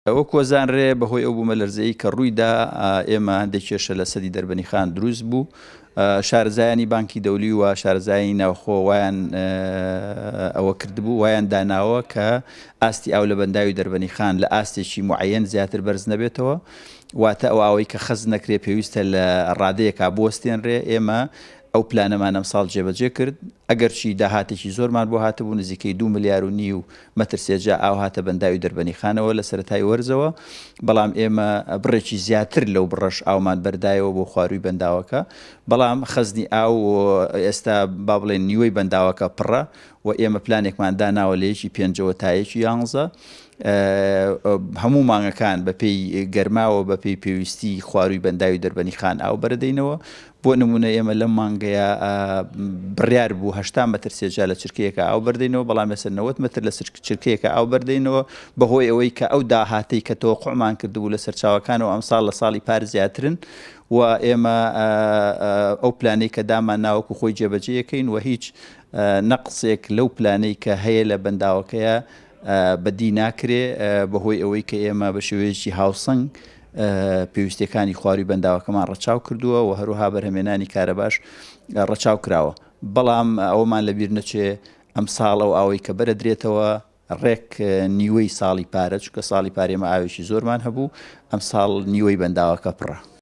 وەک وەزانرێ بەهۆی ئەو بوومەلەرزەی کە ڕوویدا ئێمە هەندێک کێشە لە سەدی دەربەنیخان دروست بوو. شارەزایانی بانکی دەولی و شارەزایانی ناوخۆ وایان ئەوە کردبوو وایان داناوە کە ئاستی ئاو لە بەنداوی دەربەنیخان لە ئاستێکی معەن زیاتر بەرز نەبێتەوە واتە ئەو ئاوەی کە خەز نەکرێ پێویستە لە ڕادەیەکا بوەستێنرێ ئێمە ئەو پلانەمان ئەمساڵ جێبەجێ کرد ئەگەرچی داهاتێکی زۆرمان بۆ هاتبوو نزیکەی دوو ملیار و نیو مەتر سێجا ئاو هاتە بەنداوی دەربەنیخانەوە لە سەرەتای وەرزەوە، بەڵام ئێمە بڕێکی زیاتر لەو بڕەش ئاومان بەردایەوە بۆ خوارووی بەنداوەکە، بەڵام خەزنی ئاو ئێستا با بڵێین نیوەی بەنداوەکە پڕە و ئێمە پلانێکمان داناوە لە یەکی پێنجەوە تا یەکی یانزە هەموو مانگەکان بەپێی گەرماوە بەپێی پێویستی خوارووی بەنداوی دەربەنیخان ئاو بەرەدەینەوە بۆ نموونە ئێمە لەم مانگەیا بڕیار بوو 80 مەتر سێجا لە چرکەیەکا ئاو بەردەینەوە، بەڵام ئێستا 90 مەتر لە چرکەیەکا ئاو بەردەینەوە، بەهۆی ئەوەی کە ئەو داهاتەی کە تەوەقوعمان کردبوو لە سەرچاوەکانەوە ئەمساڵ لە ساڵی پار زیاترن و ئێمە ئەو پلانەی کە دامان نا وەکو خۆی جێبەجێیەکەین و هیچ نەقسێک لەو پلانەی کە هەیە لە بەنداوەکەیا بەدی ناکرێ بەهۆی ئەوەی کە ئێمە بە شێوەیەکی هاوسەنگ پێویستیەکانی خواروی بەنداوەکەمان ڕەچاو کردووە و هەروەها بەرهەمێنانی کارەباش ڕەچاو کراوە بەڵام ئەوەمان لەبیر نەچێ ئەمساڵ ئەو ئاوەی کە بەرەدرێتەوە ڕێک نیوەی ساڵی پارە چونکە ساڵی پار ئێمە ئاوێکی زۆرمان هەبوو ئەمساڵ نیوەی بەنداوەکە پڕە.